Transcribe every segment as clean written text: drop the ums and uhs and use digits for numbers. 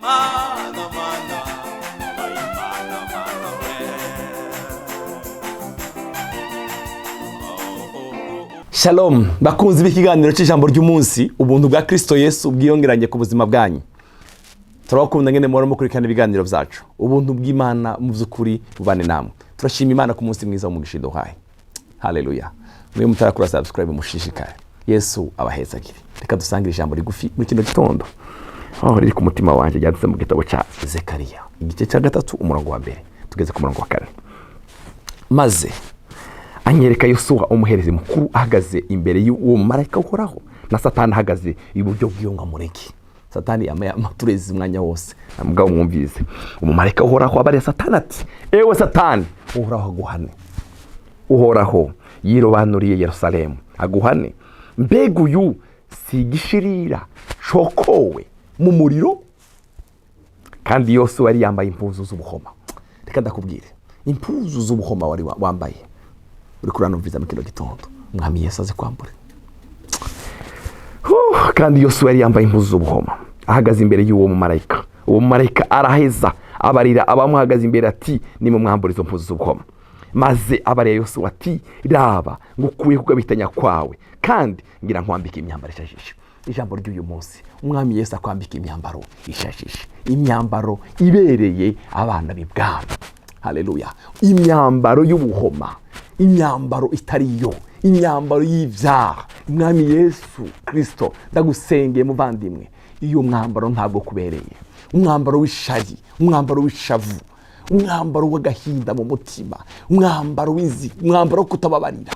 Mana, mana, wabaye Mana, mana we. Oh, oh, oh. Shalom bakunzi b'ikiganiro cy'ijambo ry'umunsi. Ubuntu bwa Kristo Yesu bwiyongeranye ku buzima bwanyu. Turabakunda ngene muhora mukurikirana ibiganiro byacu. Ubuntu bw'Imana mu by'ukuri bubane namwe. Turashima Imana ku munsi mwiza w'umugisha iduhaye. Haleluya! Mwe mutarakora subscribe, mushishikare. Yesu abahezagire. Reka dusangire ijambo rigufi muri kino gitondo aho riri ku mutima wanjye, ryanditse mu gitabo cya Zekariya, igice cya 3, umurongo wa 1 tugeze ku murongo wa 4. Maze anyereka Yosuwa umuherezi mukuru ahagaze imbere y'uwo marayika uhoraho, na Satani ahagaze iburyo bw'iyo ngo amureke. Satani yamaye amaturezi umwanya wose. Mugabo mwumvise, umumarayika uhoraho abariye Satani ati: "Ewe Satani, Uhoraho aguhane. Uhoraho yirobanuriye Yerusalemu, aguhane. Mbega uyu si igishirira cokowe mu muriro?" Kandi Yosuwa yari yambaye impuzu z'ubuhoma. Reka ndakubwire, impuzu z'ubuhoma wari wambaye uri kuranumviza mu kino gitondo, Umwami Yesu azi kwambura. Huh, kandi Yosuwa yari yambaye impuzu z'ubuhoma ahagaze imbere y'uwo mumarayika. Uwo mumarayika araheza abarira abamuhagaze imbere ati: "Nimumwambure izo mpuzu z'ubuhoma." Maze abarira Yosuwa ati: "Raba, ngukuye kugabitanya kwawe, kandi ngira nkwambike imyambaro ishajije." Ijambo ry'uyu munsi: Umwami Yesu akwambika imyambaro ishajije, imyambaro ibereye abana b'ibwami. Haleluya! Imyambaro y'ubuhoma, imyambaro itari yo, imyambaro y'ibyaha, Umwami Yesu Kirisito, ndagusengeye muvandimwe, iyo mwambaro ntabwo kubereye. Umwambaro w'ishari, umwambaro w'ishavu, umwambaro w'agahinda mu mutima, umwambaro w'inzi, umwambaro wo kutababarira.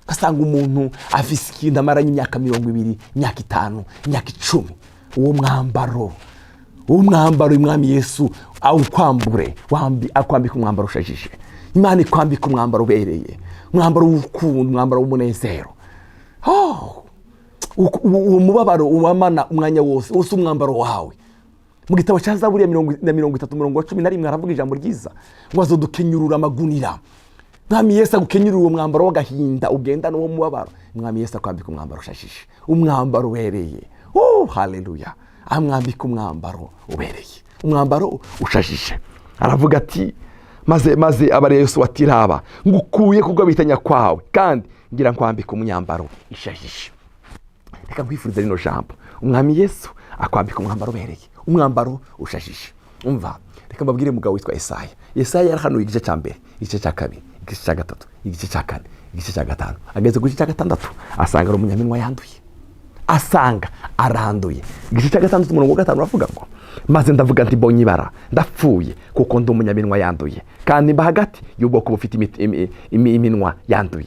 Ugasanga umuntu afise ikintu amaranye imyaka 20, imyaka 5, imyaka 10. Uwo mwambaro, uwo mwambaro, Umwami Yesu awukwambure, akwambika umwambaro ushajije. Imana ikwambika umwambaro ubereye, umwambaro w'urukundo, umwambaro w'umunezero. Oh, uwo mubabaro wamana umwanya wose wose, umwambaro wawe. Mu gitabo cya Zaburi ya 30, umurongo wa 11, aravuga ijambo ryiza ngo azodukenyurura amagunira. Mwami Yesu agukenyurura uwo mwambaro w'agahinda ugenda n'uwo mubabaro. Mwami Yesu akwambika umwambaro ushashije, umwambaro ubereye. Oh, haleluya! Amwambika umwambaro ubereye, umwambaro ushashije. Aravuga ati: maze abariya Yosuwa ati: "Raba, ngukuye kugabitanya kwawe, kandi ngira nkwambika umwambaro ishashije." Reka nkwifurize rino jambo: Umwami Yesu akwambika umwambaro ubereye, umwambaro ushashije. Umva, reka mbabwire umugabo witwa Esaya. Esaya yarahanuye igice cya mbere, igice cya kabiri, igice cya gatatu, igice cya kane, igice cya gatanu. Ageze ku gice cya gatandatu asanga ari umunyaminwa yanduye, asanga aranduye. Igice cya gatandatu, umurongo wa 5 uravuga ngo: "Maze ndavuga nti: 'Mbonye ibara, ndapfuye, kuko ndi umunyaminwa yanduye, kandi mba hagati y'ubwoko bufite iminwa yanduye,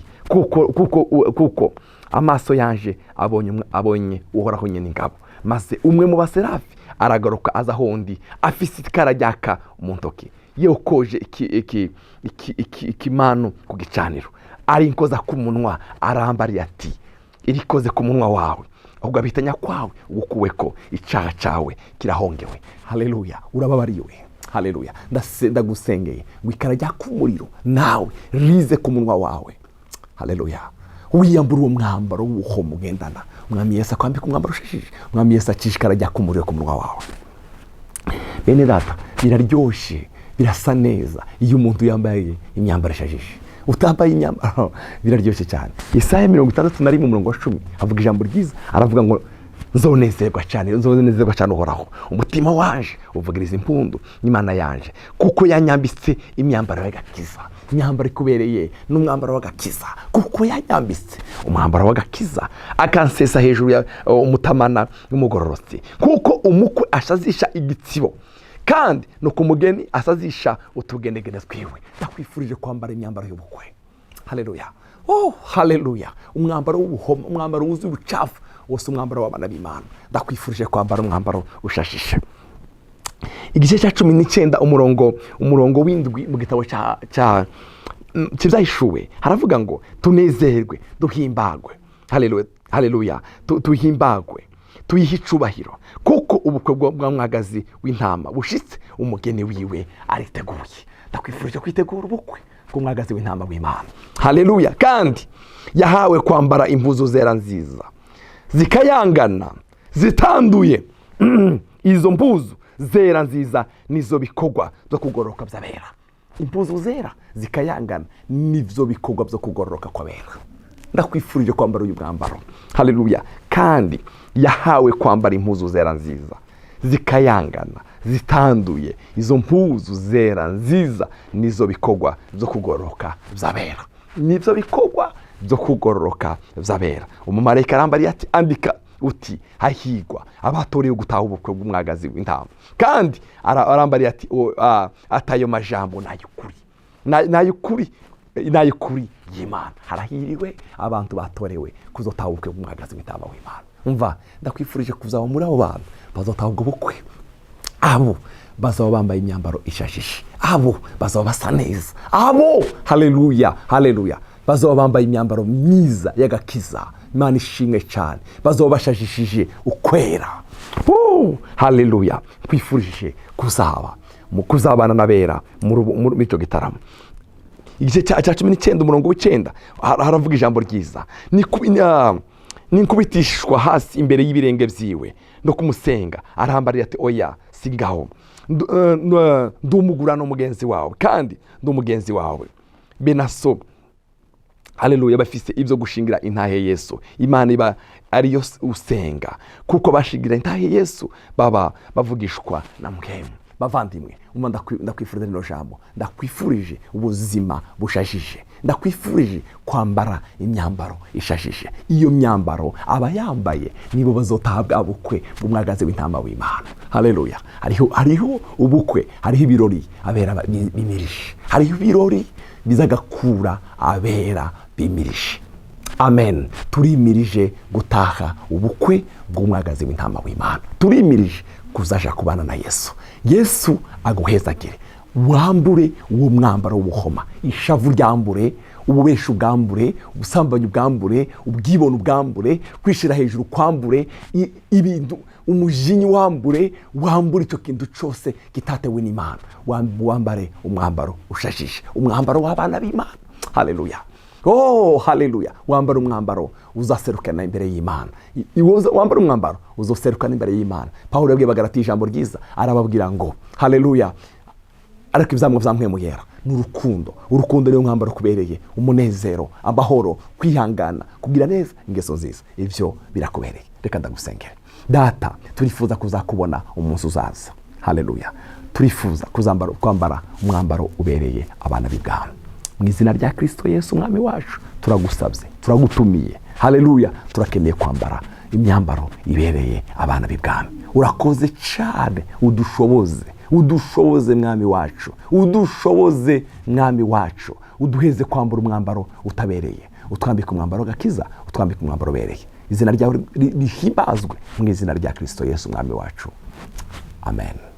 kuko amaso yanje abonye Uhoraho nyine ingabo.' Maze umwe mu baserafi aragaruka aza aho ndi, afise ikara ryaka mu ntoki, yokoje ikimanu ku gicaniro, arinkoza ku munwa. Arambariye ati: 'Irikoze ku munwa wawe, ahubwo abitanya kwawe ugukuwe ko icyaha cyawe kirahongewe.'" Haleluya! Urababariwe. Haleluya! Ndagusengeye ngo ikara ryaka umuriro nawe rize ku munwa wawe. Haleluya! Wiyambura uwo mwambaro w'ubuhomo ugendana. Umwami Yesu akwambika umwambaro ushashije. Umwami Yesu acisha ikara ryaka umuriro ku munwa wawe. Bene data, biraryoshe, birasa neza iyo umuntu yambaye imyambaro ishajije. Utambaye imyambaro, biraryoshye cyane. Isaya 61, umurongo wa 10, avuga ijambo ryiza. Aravuga ngo: "Nzonezerwa cyane, nzonezerwa cyane Uhoraho. Umutima wanje uvugiriza impundu Imana yanje, kuko yanyambitse imyambaro y'agakiza." Imyambaro ikubereye n'umwambaro w'agakiza. Kuko yanyambitse umwambaro w'agakiza, akansesa hejuru ya umutamana w'umugororotsi, kuko umukwe ashazisha igitsibo, kandi nuko umugeni asazisha utugenegene twiwe. Ndakwifurije kwambara imyambaro y'ubukwe. Haleluya! Oh, haleluya! Umwambaro w'ubuhoma, umwambaro wuzuye ubucafu wose, umwambaro w'abana b'Imana. Ndakwifurije kwambara umwambaro ushashishe. Igice cya 19, umurongo w'7 mu gitabo cya Kibyahishuwe, haravuga ngo: "Tunezerwe, duhimbagwe." Haleluya, haleluya! Tuhimbagwe, tuyihe icubahiro, kuko ubukwe bwa Mwagazi w'Intama bushitse, umugeni wiwe ariteguye. Ndakwifurije kwitegura ubukwe bw'Umwagazi w'Intama w'Imana. Haleluya! Kandi yahawe kwambara impuzu zera nziza zikayangana zitanduye. Izo mpuzu Zera nziza nizo bikorwa byo kugororoka by'abera. Impuzu zera zikayangana nivyo bikorwa byo kugororoka kw'abera. Ndakwifurije kwambara uyu mwambaro. Haleluya! Kandi yahawe kwambara impuzu zera nziza zikayangana zitanduye. Izo mpuzu zera nziza nizo bikorwa byo kugororoka by'abera, nibyo bikorwa byo kugororoka by'abera. Umumarayika arambariye ati: "Andika uti: hahigwa abatorewe gutaha ubukwe bw'umwagazi w'intama." Kandi arambariye ati: "Atayo majambo nayukuri, nayukuri, nayukuri y'Imana." Harahiriwe abantu batorewe kuzotaha ubukwe bw'umwagazi w'intama w'Imana. Umva, ndakwifurije kuzaba muri abo bantu bazotaha ubwo bukwe. Abo bazaba bambaye imyambaro ishajije, abo bazaba basa neza, abo, haleluya, haleluya, bazaba bambaye imyambaro myiza y'agakiza. Imana ishimwe cyane. Bazaba bashajishije ukwera. Oh, haleluya! Nkwifurije kuzaba mu kuzabana n'abera muri icyo gitaramo. Igice cya 19, umurongo w'icyenda, haravuga ijambo ryiza: "Ninkubitishwa hasi imbere y'ibirenge byiwe no kumusenga." Arambarira ati: "Oya, sigaho. Ndi umugurano mugenzi wawe, kandi ndi umugenzi wawe benaso." Haleluya! Bafise ibyo gushingira intahe Yesu. Imana iba ariyo usenga, kuko bashingira intahe Yesu baba bavugishwa na Mpwemu. Bavandimwe, umva, ndakwifuriza rino jambo. Ndakwifurije ubuzima bushajije, ndakwifurije kwambara imyambaro ishajije. Iyo myambaro abayambaye nibo bazotaha bwa bukwe bw'umwagazi w'intama w'Imana. Haleluya! Hariho ubukwe, hariho ibirori abera bimirije, hariho ibirori bizagakura abera bimirije. Amen. Turimirije gutaha ubukwe bw'umwagazi w'intama w'Imana, turimirije kuzaja kubana na Yesu. Yesu aguhezagire. Wambure uwo mwambaro w'ubuhoma, ishavu ryambure, ububesha ubwambure, ubusambanyi ubwambure, ubwibone ubwambure, kwishira hejuru kwambure, ibintu umujinya wambure, wambure icyo kintu cyose kitatewe n'Imana. Wambare umwambaro ushajije, umwambaro w'abana b'Imana. Haleluya! Oh, haleluya! Wambara umwambaro uzaserukana imbere y'Imana. Wambara umwambaro uzoserukana imbere y'Imana. Pawulo yabwiye Abagalati ijambo ryiza, arababwira ngo: "Haleluya, ariko ibyamwa bya Mpwemu Yera ni urukundo." Urukundo niyo mwambaro kubereye, umunezero, amahoro, kwihangana, kugira neza, ingeso nziza, ibyo birakubereye. Reka ndagusengere. Data, turifuza kuzakubona umunsi uzaza. Haleluya! Turifuza kwambara umwambaro ubereye abana b'ibwami. Mu izina rya Kristo Yesu umwami wacu, turagusabye, turagutumiye. Haleluya! Turakeneye kwambara imyambaro ibereye abana b'ibwami. Urakoze cyane. Udushoboze, udushoboze mwami wacu, udushoboze mwami wacu, uduheze kwambara umwambaro utabereye, utwambike umwambaro w'agakiza, utwambike umwambaro ubereye. Izina ryawe rihimbazwe mu izina rya Kristo Yesu umwami wacu. Amen.